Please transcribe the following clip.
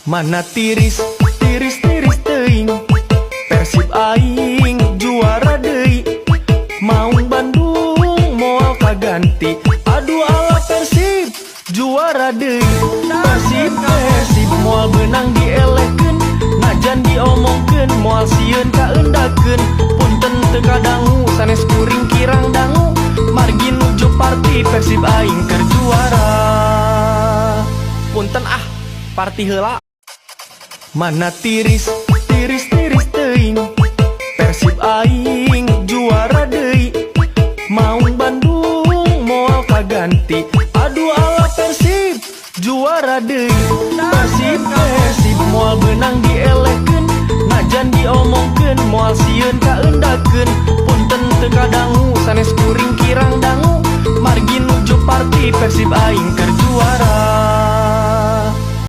Mana tiris, tiris, tiris teuing. Persib aing juara deui. Maung Bandung moal kaganti. Aduh ala Persib juara deui. Persib, Persib moal beunang dielehkeun. Najan diomongkeun moal sieun kaendakeun. Punten teu kadangu, sanes kuring kirang dangu. Margi nuju party, Persib aing keur juara. Punten ah, party heula. Mana tiris, tiris, tiris teuing. Persib aing juara deui. Maung Bandung moal kaganti. Aduh ala Persib juara deui. Persib, Persib moal beunang dielehkeun. Najan diomongkeun moal sieun kaendakeun. Punten teu kadangu, sanes kuring kirang dangu. Margi nuju party, Persib aing keur juara.